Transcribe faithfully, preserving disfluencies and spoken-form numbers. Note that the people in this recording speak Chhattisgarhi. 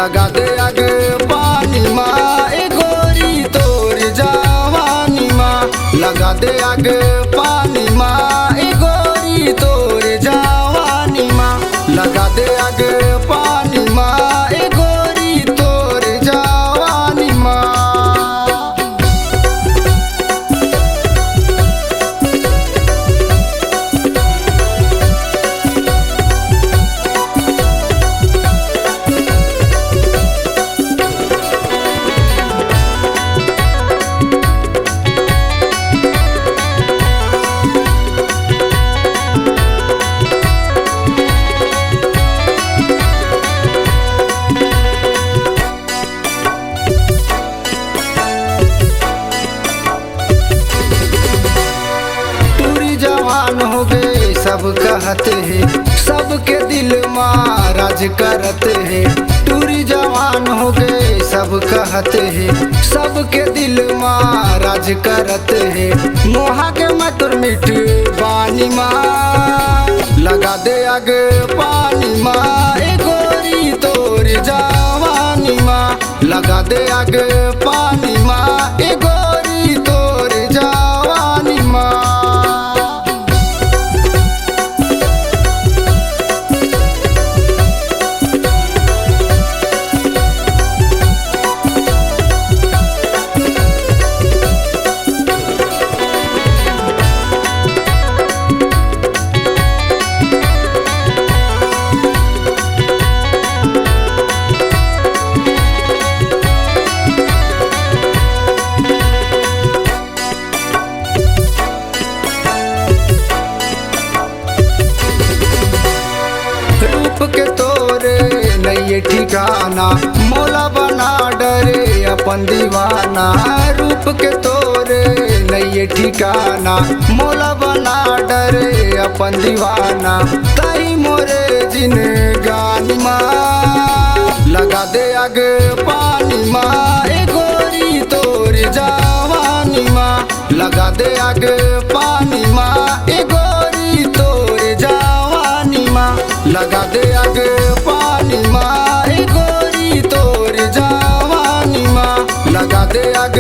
लगा दे आग पानी मा ए गोरी तोर जवानी मा, लगा दे आग पानी मा ए गोरी तोर जवानी मा, लगा दे आग पानी मा ए गोरी तोर जवानी मा। टूरी जवान हो गे सब कहत हे, सबके दिल मा राज करत हे। टूरी जवान हो गे सब कहत हे, सबके दिल मा राज करत हे। मोहा के मैं तोर मीठ बानी मा, लगा दे आग पानी मा ए गोरी तोर जवानी मा, लगा दे आग पानी मा ए गोरी तोर जवानी मा। रूप के तोरे नइये ठिकाना, मोला बना डरे अपन दीवाना। रूप के तोरे नइये ठिकाना, मोला बना डरे अपन दीवाना। तहीं मोरे जिनगानी मा, लगा दे आग पानी मा ए गोरी तोर जवानी मा, लगा दे आग पानी मा ए गोरी तोर जवानी मा, लगा दे आग पानी मा ए गोरी तोर जवानी मा, लगा दे आग